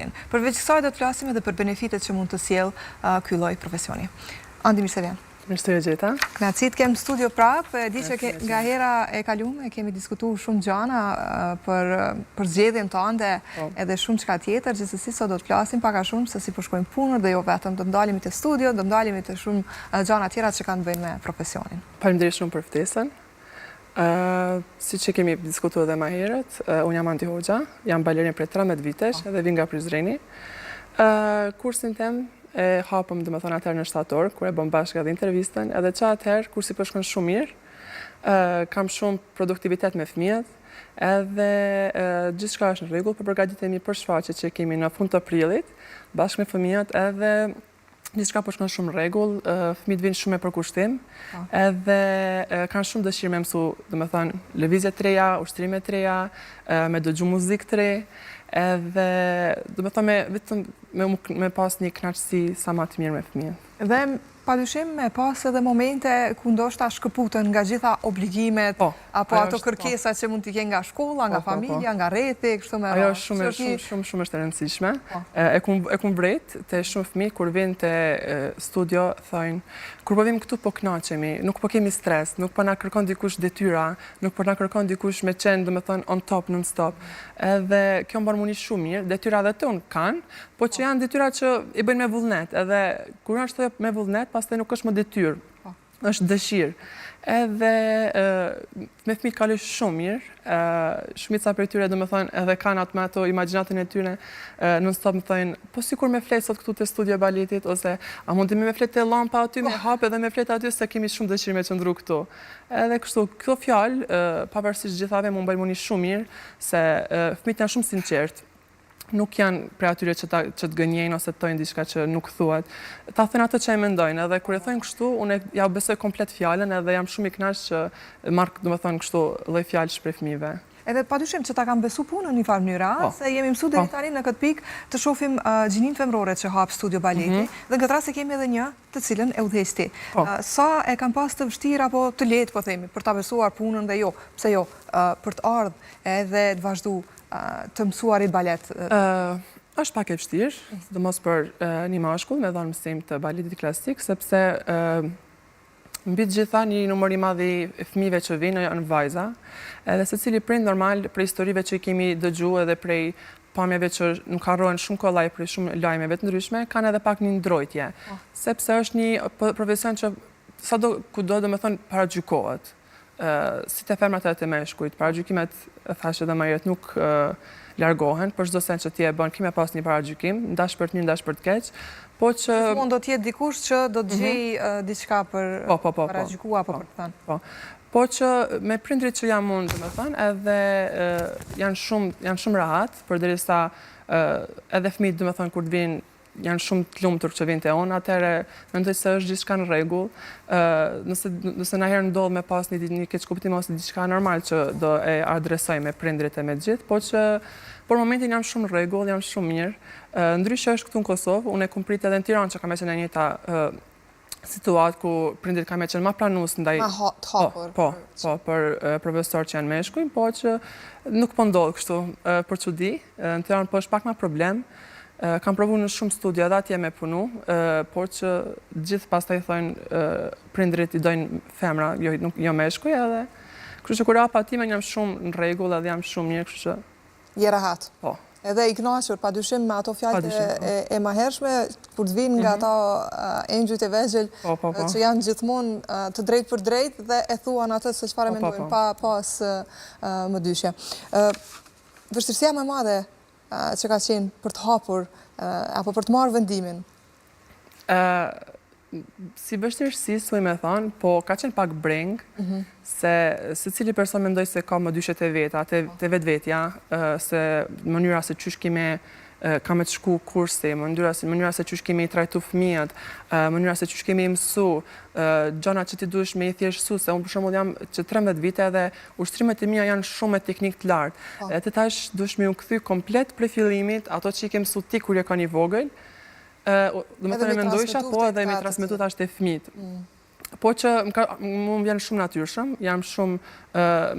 profesionin. Përveç kësaj do të flasim edhe për benefitet që mund të sjellë ky lloj profesioni. Andi, mirë se vjen. Mirë se ju gjeta. Kënaqësi të kem në studio prapë. E di që nga hera e kalume kemi diskutu shumë gjana për përzgjedhjen tande po. edhe shumë çka tjetër. Gjithsesi sot do të flasim pak a shumë se si po shkojnë punët dhe jo vetëm do të ndalemi te studio, do të ndalemi te shumë gjana tjera që kanë të bëjnë me profesionin. Faleminderit shumë për ftesën. Siç e kemi diskutu edhe ma herët, unë jam Andi Hoxha, jam balerin prej 13 vitesh po. edhe vij nga Prizreni. Kursin tem e hapëm, domethënë, atëherë në shtator, kur e bëmë bashkë edhe intervistën, edhe që atëherë kursi po shkon shumë mirë, kam shumë produktivitet me fëmijët, edhe gjithçka është në rregull, po përgatitemi për shfaqje që kemi në fund të prillit, bashkë me fëmijët edhe Gjithçka po shkon shumë në rregull, fëmijët vijnë shumë me përkushtim, po. edhe kanë shumë dëshirë me mësu, domethënë, lëvizje të reja, ushtrime të reja, me dëgju muzikë të re, edhe, domethënë, me, vetëm me, me pas një kënaqësi sa ma të mirë me fëmijët. Dhe padyshim me pas edhe momente ku ndoshta shkëputen nga gjitha obligimet, po, apo ato po. kërkesa që mund t'i kenë nga shkolla, nga po, po, familja, nga rrethi, kështu me radhë. Ajo është shumë, shumë, shumë, shumë është e rëndësishme. E kum, e kum vrejt te shumë fëmijë kur vijnë te studio, thojnë, kur po vijmë këtu po kënaqemi, nuk po kemi stres, nuk po na kërkon dikush detyra, nuk po na kërkon dikush me qenë, domethënë, on top, non stop. Edhe kjo më bën mu ni shumë mirë, detyra edhe te unë kanë, po që janë detyra që i bëjnë me vullnet, edhe kur është me vullnet, pastaj nuk është më detyrë. është dëshirë. Edhe me fëmijët kaloj shumë mirë, shumica prej tyre domethënë edhe kanë atë me ato imagjinatën e tyre, non stop më thonë, po sikur me flet sot këtu te studio e baletit ose a mundemi me flet te llampa aty, me hap edhe me flet aty se kemi shumë dëshirë me qëndru këtu. Edhe kështu, këto fjalë, pavarësisht gjithave, mu më bëjnë mu ni shumë mirë, se fëmijët janë shumë sinqertë nuk janë prej atyre që, ta, që të gënjejnë ose të thojnë diçka që nuk thuhet. Ta thojnë atë që e mendojnë, edhe kur e thojnë kështu, unë ja besoj komplet fjalën edhe jam shumë i kënaqur që marr, domethënë kështu, lloj fjalësh prej fëmijëve. Edhe padyshim që ta kanë besu punën në një farë mënyre, po. se jemi mësu deri po. tani në këtë pikë të shohim uh, gjininë femërore që hap studio baleti, mm -hmm. dhe në këtë rast e kemi edhe një të cilën e udhëheq ti. Po. Uh, sa e kanë pas të vështirë apo të lehtë, po themi, për ta besuar punën dhe jo, pse jo, uh, për të ardhë edhe të vazhdu të mësuarit balet? Është pak e vështirë, sidomos për një mashkull me dhënë mësim të baletit klasik, sepse mbi të gjitha një numër i madh i fëmijëve që vijnë janë vajza, edhe secili prind normal prej historive që i kemi dëgju edhe prej pamjeve që nuk harrohen shumë kollaj prej shumë lajmeve të ndryshme, kanë edhe pak një ndrojtje, po. sepse është një profesion që sado kudo domethënë paragjykohet. si te femrat edhe te meshkujt, paragjykimet, e thashë edhe më herët, nuk largohen, për çdo send që ti e bën, ki me pas një paragjykim, ndash për të mirë, ndash për të keq, po që... Gjithmonë do të jetë dikush që do të mhm. gjejë diçka për po, po, po, paragjyku apo për të thënë. Po, po që me prindrit që jam unë, domethënë, edhe janë shumë, janë shumë rahat, përderisa edhe fëmijët, domethënë, kur të vinë janë shumë të lumtur që vijnë te unë, atëherë mendoj se është gjithçka në rregull. Nëse nëse naherë ndodh me pas një një keqkuptim ose diçka normal që do e adresoj me prindrit e me të gjithë, po që për momentin jam shumë në rregull, jam shumë mirë. Ndryshe është këtu në Kosovë, unë e kom prit edhe në Tiranë që ka me qenë e njëjta situatë ku prindrit kanë me qenë ma pranues ndaj... Ma të po, hapur. Po, po, për profesor që janë meshkuj, po që nuk po ndodh kështu për çudi. Në Tiranë po është pak ma problem. Kam provu në shumë studio edhe atje me punu, por që gjithë pastaj thojnë prindrit i dojnë femra, jo, nuk, jo meshkuj edhe. Kështu që kur hapa timen jam shumë në rregull edhe jam shumë mirë, kështu që Je rahat. Po. Edhe i kënaqur, pa dyshim me ato fjalët e, po. e, e mahershme, kur të vinë nga mhm. ata engjujt e vegjël, po, po, po. që janë gjithmonë të drejtpërdrejtë dhe e thuan atë se çfarë po, mendojnë pa pas mëdyshje. Vështirësia më e madhe që ka qenë për të hapur apo për të marrë vendimin? Si vështirësi, s'muj me thonë, po ka qenë pak brengë, mhm. se secili person mendoj se ka mëdyshjet e veta, te, po. te vetvetja, se mënyra se qysh ki me ka me të shku kursi, mënyra se, mënyra se qysh ki me i trajtu fëmijët, mënyra se qysh ki me i mësu, gjanat që ti duhesh me i thjeshtësu, se unë për shembull jam që 13 vite edhe ushtrimet e mia janë shumë me teknikë të lartë. Po. Edhe ti tash duhesh me u kthy komplet prej fillimit, ato që i ke mësu ti kur je kanë i vogël, Domethënë e mendojsha, po edhe me transmetu tash te fëmijët. Mm. Po që mu më vjen shumë natyrshëm, jam shumë,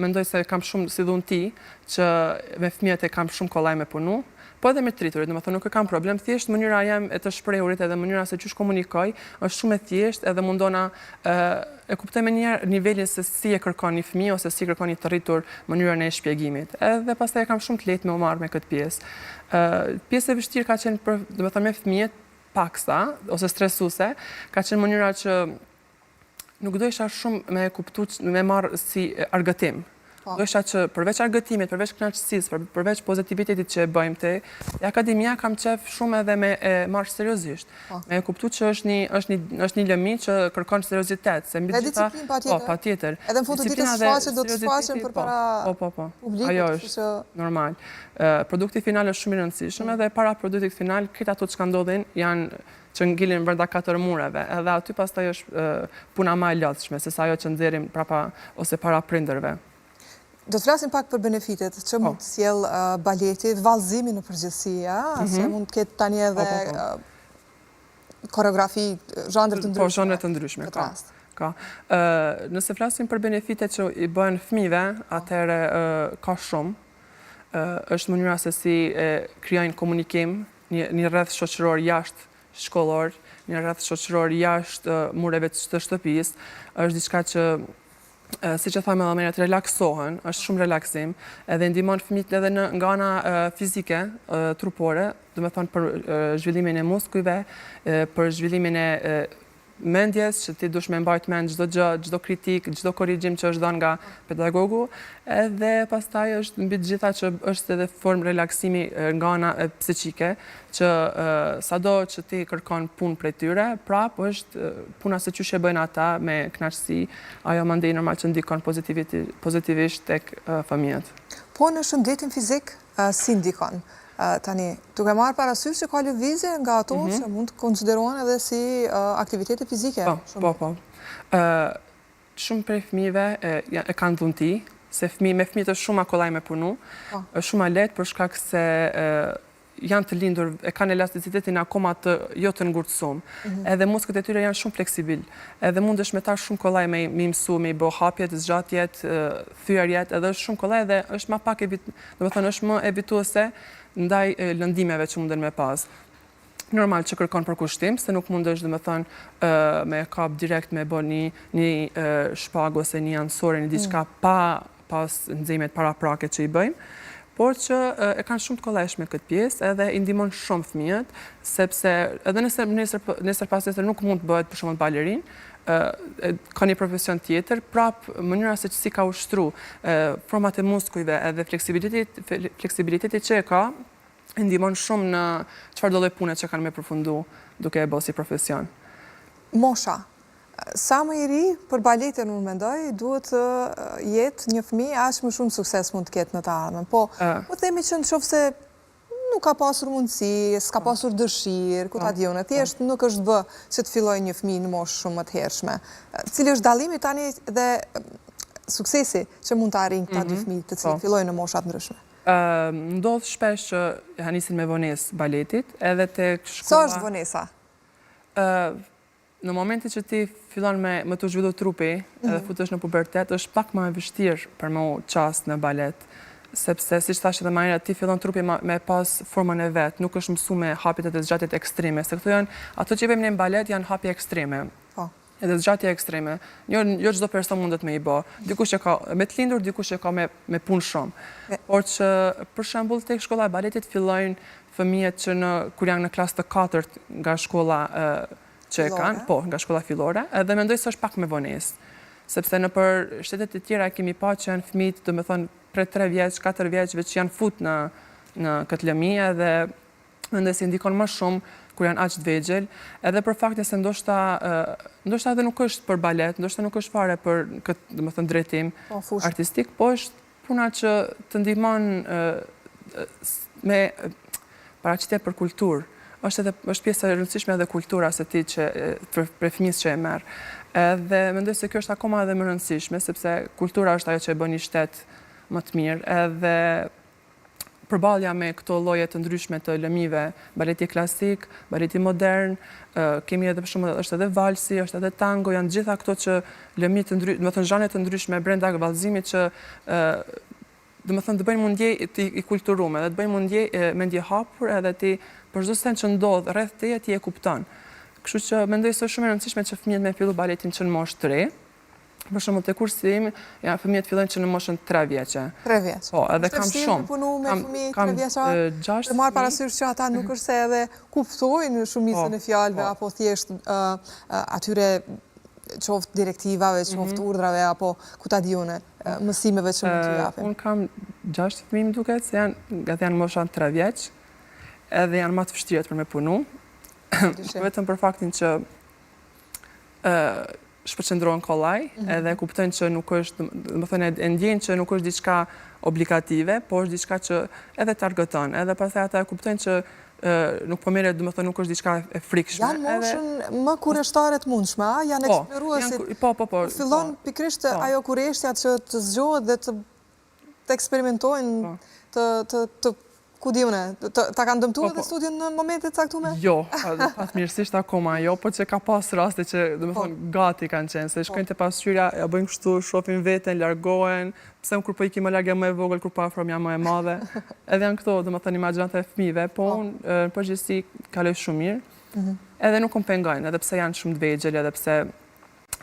mendoj se kam shumë si dhunti, që me fëmijët e kam shumë kollaj me punu. Po edhe me të rriturit, domethënë nuk e kam problem, thjesht mënyra jem e të shprehurit edhe mënyra se qysh komunikoj është shumë e thjeshtë edhe mundona e kuptoj menjëherë nivelin se si e kërkon një fëmijë ose si kërkon një të rritur mënyrën e shpjegimit. Edhe pastaj e kam shumë të lehtë me u marrë me këtë pjesë. Pjesë e vështirë ka qenë për, domethënë me fëmijët paksa ose stresuese, ka qenë mënyra që nuk dojsha shumë me kuptu, me marrë si argëtim. Po. Dojsha që përveç argëtimit, përveç kënaqësisë, përveç pozitivitetit që e bëjmë te akademia, kam qef shumë edhe me e marrë seriozisht. Po. Me e kuptu që është një, është një, është një lëmi që kërkon seriozitet. Se mbi gjitha, disiplinë patjetër. Po, patjetër. Edhe në fund të ditës shfaqet, do të shfaqen përpara po, po, po. publikut. Ajo është normal. Produkti final është shumë i rëndësishëm mm. edhe para produktit final, këto ato që ka ndodhin janë që ngelin brenda katër mureve, edhe aty pastaj është puna ma e lodhshme, sesa ajo që nxjerrim prapa ose para prindërve. Do të flasim pak për benefitet që po. mund të sjellë baleti, vallëzimi në përgjithësi, a? Mhm. Se mund të ketë tani edhe po, po, po. koreografi, zhanre të ndryshme. Po, zhanre të ndryshme, ka. Ka. Nëse flasim për benefitet që i bëhen fëmijëve, atëherë ka shumë. Është mënyra se si krijojnë komunikim, një një rreth shoqëror jashtë shkollor, një rreth shoqëror jashtë mureve të shtëpisë, është diçka që siç e thamë edhe më herët, relaksohen, është shumë relaksim, edhe ndihmon fëmijët edhe në nga ana fizike, trupore, domethënë për zhvillimin e muskujve, për zhvillimin e mendjes që ti dush me mbajt mend çdo gjë, çdo kritikë, çdo korrigjim që është dhënë nga pedagogu, edhe pastaj është mbi të gjitha që është edhe formë relaksimi nga ana psiqike, që sado që ti kërkon punë prej tyre, prapë është puna se qysh e bëjnë ata me kënaqësi, ajo mandej normal që ndikon pozitivisht tek fëmijët. Po në shëndetin fizik, si ndikon? Tani, duke marrë parasysh që ka lëvizje nga ato mhm. që mund të konsiderohen edhe si aktivitete fizike. Po, po, po. Shumë prej fëmijëve e kanë dhunti, se fëmijë, me fëmijët është shumë ma kollaj me punu, po. është shumë ma lehtë për shkak se janë të lindur, e kanë elasticitetin akoma të jo të ngurtësum. Mhm. Edhe muskujt e tyre janë shumë fleksibil. Edhe mundesh me ta shumë kollaj me i mësu, me i bo hapjet, zgjatjet, thyerjet, edhe është shumë kollaj dhe është ma pak evit, domethënë është më evituese ndaj lëndimeve që munden me pas. Normal që kërkon përkushtim, se nuk mundesh domethënë me kap direkt me bo një, një shpagë ose një anësore, një diçka mm. pa pas nxehjet paraprake që i bëjmë, por që e kanë shumë të kollajshme këtë pjesë edhe i ndihmon shumë fëmijët, sepse edhe nëse nesër, nesër pas nesër nuk mund të bëhet për shembull balerin, ka një profesion tjetër, prap mënyra se si ka ushtru format e muskujve edhe fleksibilitetit, fleksibilitetit që e ka, e ndihmon shumë në çfarëdo lloj pune që kanë me përfundu duke e bo si profesion. Mosha. Sa më i ri për baletin unë mendoj, duhet të jetë një fëmijë aq më shumë sukses mund të ketë në të ardhmen. Po, po themi që në qoftë se nuk ka pasur mundësi, s'ka po. pasur dëshirë, ku ta po. di unë, thjesht nuk është bë që të fillojë një fëmijë në moshë shumë më të hershme. Cili është dallimi tani dhe suksesi që mund të arrijnë këta dy mhm. fëmijë të cilët po. fillojnë në mosha të ndryshme? Ndodh shpesh që ja nisin me vonesë baletit, edhe tek shkolla... Sa është vonesa? Në momentin që ti fillon me me t'u zhvillu trupi edhe mhm. futesh në pubertet, është pak më e vështirë për me u qas në balet, sepse siç thashë edhe më herët, ti fillon trupi me pas formën e vet, nuk është mësu me hapjet edhe zgjatjet ekstreme, se këto janë ato që i bëjmë ne në balet janë hapje ekstreme. Po. Edhe zgjatje ekstreme. Jo jo çdo person mundet me i bë. Dikush e ka me të lindur, dikush e ka me me punë shumë. Por që për shembull tek shkolla e baletit fillojnë fëmijët që në kur janë në klasë të katërt nga shkolla që e kanë, po, nga shkolla fillore, edhe mendoj se është pak me vonesë. Sepse nëpër shtetet e tjera kemi pa që janë fëmijët, domethënë, prej 3 vjeç, 4 vjeç, veç janë fut në, në këtë lëmi edhe mendoj se ndikon më shumë kur janë aq të vegjël, edhe për faktin se ndoshta ndoshta edhe nuk është për balet, ndoshta nuk është fare për këtë, domethënë, drejtim po, artistik, po është Puna që të ndihmon me paraqitje për kulturë. Është edhe është pjesë e rëndësishme edhe kultura se ti që për, për fëmijës që e merr. Edhe mendoj se kjo është akoma edhe më e rëndësishme sepse kultura është ajo që e bën një shtet më të mirë. Edhe përballja me këto lloje të ndryshme të lëmive, baleti klasik, baleti modern, kemi edhe për shembull është edhe valsi, është edhe tango, janë gjitha këto që lëmi të ndryshme, domethënë zhanre të ndryshme brenda vallëzimit që ë Domethënë të bëjnë m'u ndje ti i kulturum edhe të bëjnë m'u ndje mendjehapur edhe ti për çdo send që ndodh rreth teje ti e kupton. Kështu që mendoj se është shumë e rëndësishme që fëmijët me fillu baletin që në moshë të re. Për shembull te kursi im, ja fëmijët fillojnë që në moshën 3 vjeçe. 3 vjeç. Po, edhe kam shumë. Është punu me fëmijë 3 vjeçar. Të marrë parasysh që ata nuk është se edhe kuptojnë shumicën po, e fjalëve po. apo thjesht atyre qoftë direktivave, mhm. qoftë urdhrave apo ku ta di unë, mësimeve që mund t'ju japin. Unë kam 6 fëmijë më duket se janë, nga janë mosha 3 vjeç, edhe janë ma të vështirët për me punu. Vetëm për faktin që shpërqendrohen kollaj, mhm. edhe kuptojnë që nuk është, domethënë, e ndjejnë që nuk është diçka obligative, po është diçka që edhe të argëton, edhe pastaj ata e kuptojnë që nuk po merret, domethënë, nuk është diçka e frikshme. Janë moshën më kureshtare të mundshme, a? Janë po, eksploruesit. Po, po, po. Fillon po. pikërisht po. ajo kureshtja që të zgjohet dhe të të eksperimentojnë, po. të, të, të, ku di unë, ta kanë dëmtu edhe studion në momente të caktume? Jo, fatmirësisht akoma jo, po që ka pas raste që, domethënë, gati kanë qenë, se shkojnë te pasqyra, ja bëjnë kështu, shofin veten, largohen, pse unë kur po iki më larg jam më e vogël, kur po afrohem jam më e madhe. Edhe janë këto, domethënë, imagjinata e fëmijëve, po, po. unë në përgjithësi kaloj shumë mirë. Mhm. Edhe nuk më pengojnë, edhe pse janë shumë të vegjël, edhe pse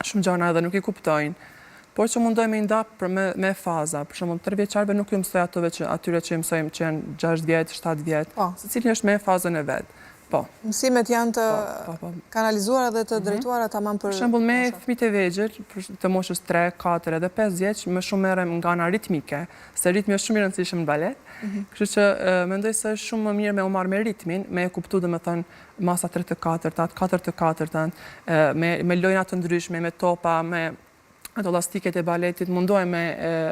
shumë gjana edhe nuk i kuptojnë. Por që mundohem me i nda për me, me faza. Për shembull, tre vjeçarëve nuk ju mësoj atove që atyre që i mësojmë që janë 6 vjet, 7 vjet. Po. Secili është me fazën e vet. Po. Mësimet janë të po, po, po. kanalizuara dhe të mhm. drejtuara tamam për... Për shembull, me fëmijët e vegjël, të moshës 3, 4 edhe 5 vjeç, më shumë merrem nga ana ritmike, se ritmi është shumë i rëndësishëm në balet. Mhm. Kështu që mendoj se është shumë më mirë me u marrë me ritmin, me e kuptu domethënë masa 3 të katërtat, 4 të katërtat, me me lojna të ndryshme, me topa, me ato llastiket e baletit, mundohem me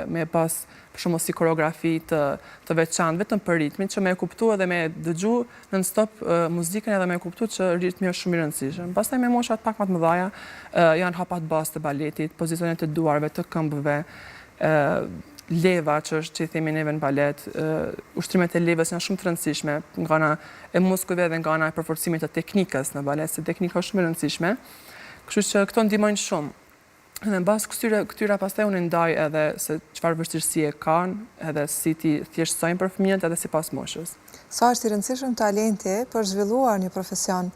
me pas për shembull si koreografi të të veçantë vetëm për ritmin, që me e kuptu edhe me dëgju non stop muzikën edhe me e kuptu që ritmi është shumë i rëndësishëm. Pastaj me moshat pak më të mëdha, janë hapat bazë të baletit, pozicionet e duarve, të këmbëve, leva që është që i themi neve në balet, ushtrimet e levës janë shumë të rëndësishme nga ana e muskujve dhe nga ana e përforcimit të teknikës në balet, se teknika është shumë e rëndësishme. Kështu që këto ndihmojnë shumë. Dhe në bazë këtyre, këtyre pastaj unë ndaj edhe se çfarë vështirësie kanë, edhe si t'i thjeshtësojmë për fëmijët edhe sipas moshës. Sa është i rëndësishëm talenti për zhvilluar një profesion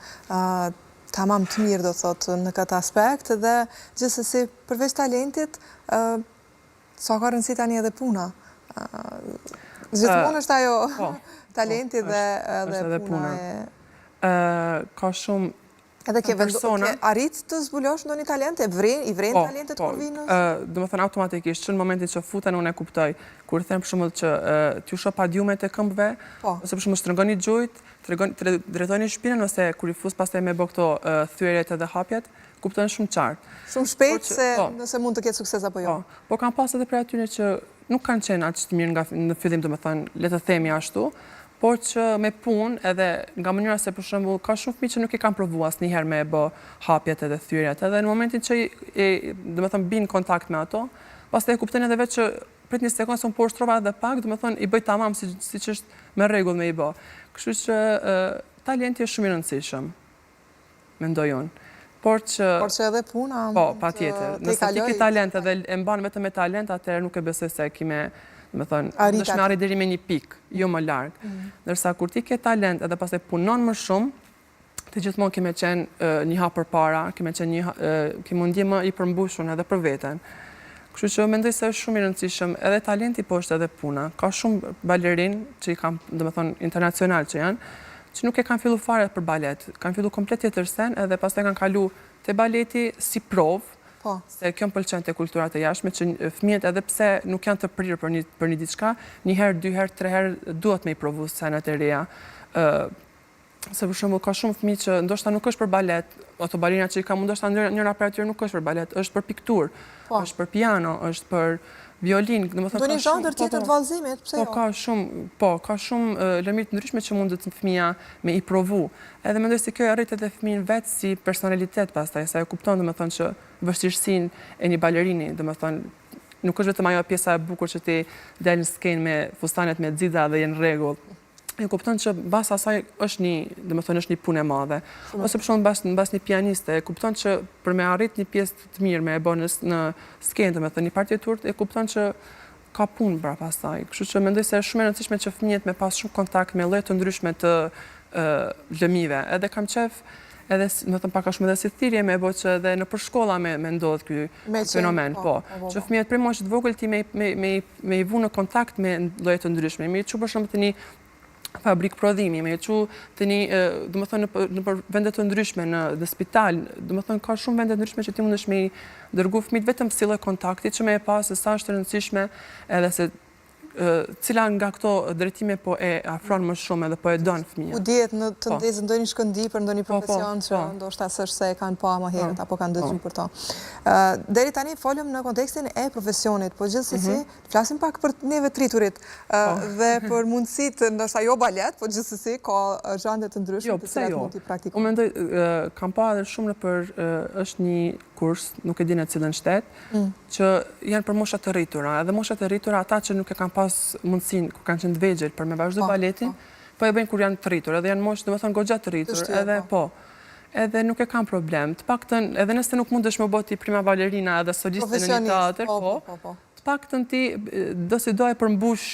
tamam të mirë, do të thotë, në këtë aspekt dhe gjithsesi përveç talentit, sa ka rëndësi tani edhe puna. Gjithmonë është ajo po, talenti po, dhe edhe puna e Ka shumë Edhe ke persona... Ke arrit të zbulosh ndonjë talent, e vren, i vren po, talentet po, kur vinë? Domethënë, automatikisht, që në momentin që futen, unë e kuptoj. Kur them për shembull që t'ju shoh podiumet e këmbëve, po. ose për shembull shtrëngoni gjujt, drejtojni shpinën, ose kur i fus pastaj me bo këto thyerjet edhe hapjet, kupton shumë qartë. Shumë shpejt se po. nëse mund të ketë sukses apo jo. Po, po kam pas edhe prej atyre që nuk kanë qenë aq të mirë nga në fillim, domethënë, le të themi ashtu, por që me punë edhe nga mënyra se për shembull ka shumë fëmijë që nuk e kanë provu asnjëherë me e bë hapjet edhe thyerjet, edhe në momentin që i, domethënë bin në kontakt me ato, pastaj e kuptojnë edhe vetë që prit një sekondë se unë po ushtrova edhe pak, domethënë i bëj tamam si siç është me rregull me i bë. Kështu që talenti është shumë i rëndësishëm. Mendoj unë. Por që... Por që edhe puna... Po, patjetër. Nëse ti ke talent edhe e mban vetëm me talent, atëherë nuk e besoj se ki me, domethënë, mundesh me arrit deri me një pikë, jo më larg. Mm. Ndërsa kur ti ke talent edhe pastaj punon më shumë, ti gjithmonë ke me qenë një hap përpara, ke me qenë një, ke m'u ndje më i përmbushun edhe për veten. Kështu që mendoj se është shumë i rëndësishëm edhe talenti, po është edhe puna. Ka shumë balerinë që i kam, domethënë, internacional që janë, që nuk e kanë fillu fare për balet, kanë fillu komplet tjetër sen edhe pastaj kanë kalu te baleti si provë, po. se kjo më pëlqen te kulturat e jashtme, që fëmijët edhe pse nuk janë të prirë për një, për një diçka, një herë, dy herë, tre herë duhet me i provu senet e reja. Se për shembull ka shumë fëmijë që ndoshta nuk është për balet, ato balerina që i kam, ndoshta njëra prej atyre nuk është për balet, është për pikturë, po. është për piano, është për violinë, domethënë ka shumë... zhanër po, tjetër po. të vallëzimit, pse po, jo? Ka shumë, po, ka shumë lëmi të ndryshme që mundet fëmija me i provu. Edhe mendoj se kjo e rrit edhe fëmijën vetë si personalitet pastaj, se e kupton domethënë që vështirësinë e një balerini, domethënë nuk është vetëm ajo pjesa e bukur që ti del në skenë me fustanet me xixa dhe je në rregull. E kupton që mbas asaj është një, domethënë është një punë e madhe. Ose për shembull mbas mbas një pianiste, e kupton që për me arrit një pjesë të mirë me e bë në, në skenë, domethënë një partiturë, e kupton që ka punë prapa saj. Kështu që mendoj se është shumë e rëndësishme që fëmijët me pas shumë kontakt me lloje të ndryshme të lëmive. Edhe kam qef edhe me thënë pak a shumë edhe si thirrje me bo që edhe nëpër shkolla me, me ndodhë ky fenomen, po. po, po, po. Që fëmijët prej moshë të vogël ti me, me, me, me i vu në kontakt me lloje të ndryshme, me i çu për shembull te një fabrikë prodhimi, me i çu te një, domethënë, nëpër vende të ndryshme, në, në spital, domethënë, ka shumë vende të ndryshme që ti mundesh me i dërgu fëmijët vetëm si lloj kontakti, që me e pa se sa është e rëndësishme edhe se cila nga këto drejtime po e afron më shumë edhe po e don fëmija. Ku dihet në të po. ndezë ndonjë shkëndijë për ndonjë po, po, profesion që ndoshta s'është se e kanë pa më herët apo kanë dëgju për to. Deri tani folëm në kontekstin e profesionit, po gjithsesi mhm. Flasim pak për neve të rriturit dhe për mundësitë, ndoshta jo balet, po gjithsesi ka zhanre të ndryshme jo, të cilat jo. mund t'i praktikojmë. Unë mendoj, kam pa edhe shumë nëpër, është një kurs, nuk e di në cilën shtet, mm. që janë për moshat të rritura, edhe moshat të rritura ata që nuk e kanë pas mundësinë, kur kanë qenë të vegjël për me vazhdu po, baletin, po. po e bëjnë kur janë të rritur, edhe janë moshë, domethënë, goxha të rritur, edhe po. Edhe nuk e kanë problem. Të paktën, edhe nëse nuk mundesh me u bo ti prima balerina edhe soliste në një teatr, po, po, po. Të paktën ti do si do e përmbush.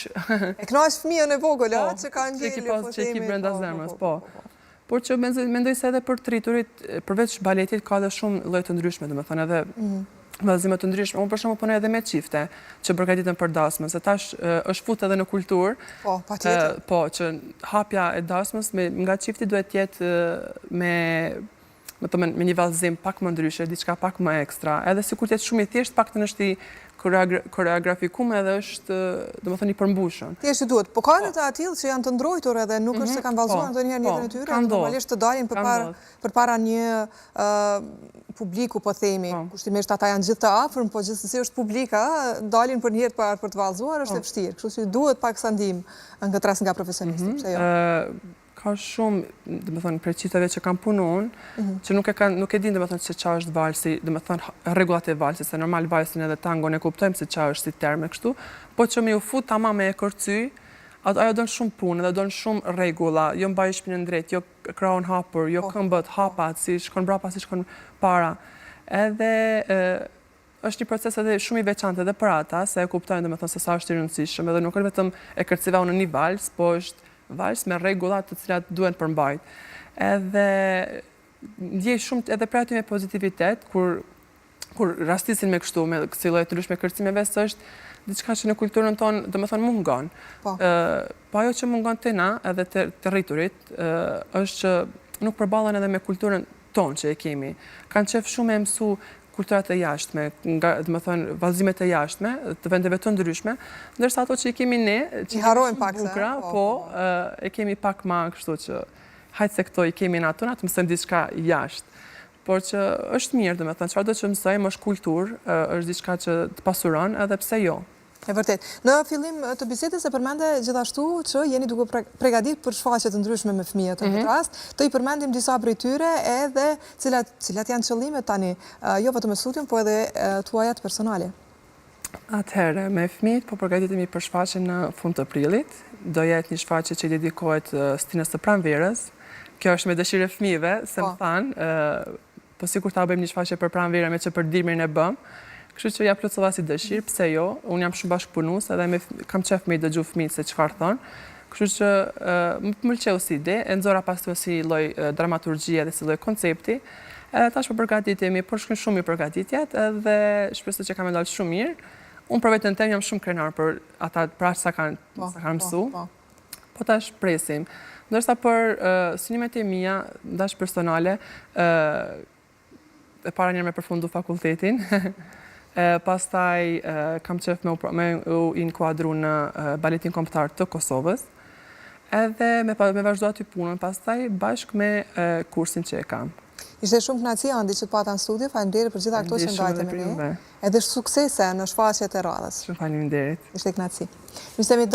E kënaq fëmijën e vogël, ë, po, që ka ngelur, po themi. Që e ki brenda po, zemrës, po. po. Por që mendoj se edhe për të rriturit, përveç baletit ka edhe shumë lloje të ndryshme, domethënë edhe mhm. vallëzime të ndryshme. Unë për shembull punoj edhe me çifte që përgatiten për dasmën, se tash është fut edhe në kulturë. Po, patjetër. Po, që hapja e dasmës me nga çifti duhet të jetë me me të me një vallëzim pak më ndryshe, diçka pak më ekstra. Edhe sikur të jetë shumë i thjeshtë, të paktën është i koreografikum edhe është, domethënë, i përmbushur. Thjesht i duhet. Po ka edhe po. të atillë që janë të ndrojtur edhe nuk është se mhm, kanë vallëzuar po, ndonjëherë në jetën e po, tyre, normalisht të dalin përpara përpara një publiku, po themi, kushtimisht ata janë gjithë të afërm, po gjithsesi është publika, dalin për një herë të parë për të vallëzuar, është e vështirë. Kështu që duhet pak sa ndihmë në këtë rast nga profesionisti, mhm, pse jo? Ka shumë, domethënë, prej çifteve që kam punu unë, mhm. që nuk e kanë, nuk e dinë, domethënë, se ça është valsi, domethënë, rregullat e valsit, se normal valsin edhe tangon e kuptojmë se ça është si term e kështu, po që me ju fut tamam me e kërcy, ato ajo don shumë punë dhe don shumë rregulla, jo mbaj shpinën drejt, jo krahun hapur, jo po. këmbët, hapat, si shkon brapa, si shkon para. Edhe Është një proces edhe shumë i veçantë edhe për ata, se e kuptojnë domethënë se sa është i rëndësishëm, edhe nuk është vetëm e kërceva unë një vals, po është vals me rregulla të cilat duhen përmbajt. Edhe ndjej shumë edhe prej aty me pozitivitet kur kur rastisin me kështu, me kësi lloje të ndryshme kërcimeve, se është diçka që në kulturën tonë, domethënë, mungon. Po. Po ajo që mungon te na, edhe te të rriturit, është që nuk përballen edhe me kulturën tonë që e kemi. Kanë qef shumë me mësu kulturat e jashtme, nga, domethënë, vallëzimet e jashtme, të vendeve të ndryshme, ndërsa ato që i kemi ne, që i harrojmë pak bukura, po, po, po, e kemi pak ma kështu që hajtë se këto i kemi në ato, na të mësojmë diçka jashtë. Por që është mirë, domethënë, çfarëdo që mësojmë është kulturë, është diçka që të pasuron, edhe pse jo. E vërtetë. Në fillim të bisedës e përmende gjithashtu që jeni duke pregatit për shfaqje të ndryshme me fëmijët në këtë mhm. rast, të i përmendim disa prej tyre edhe cilat, cilat janë qëllimet tani, jo vetëm me studion, po edhe tuajat personale. Atëherë, me fëmijët po përgatitemi për shfaqjen në fund të prillit. Do jetë një shfaqje që i dedikohet stinës së pranverës. Kjo është me dëshirë e fëmijëve, se më po. thanë, Po sikur ta bëjmë një shfaqje për pranverën meqë për dimrin e bëmë. Kështu që ja plotësova si dëshirë, pse jo? Unë jam shumë bashkëpunues edhe me kam qef me i dëgju fëmijët se çfarë thonë. Kështu që më pëlqeu si ide, e nxora pastaj si lloj dramaturgjie dhe si lloj koncepti. Edhe tash po përgatitemi, po shkojnë shumë mirë përgatitjet edhe shpresoj që ka me dalë shumë mirë. Unë për veten tem jam shumë krenar për ata për aq sa kanë po, sa kanë po, mësu. Po. Po tash presim. Ndërsa për synimet e mia, ndash personale, e para njëherë me përfundu fakultetin, pastaj kam qef me me u inkuadru në Baletin Kombëtar të Kosovës, edhe me, me vazhdu aty punën, pastaj bashkë me kursin që e kam. Ishte shumë kënaqësi Andi që të pata në studio, faleminderit për gjitha këto që ndajte me ne. Edhe suksese në shfaqjet e radhës. Shumë faleminderit. Ishte kënaqësi. Mirë se mi.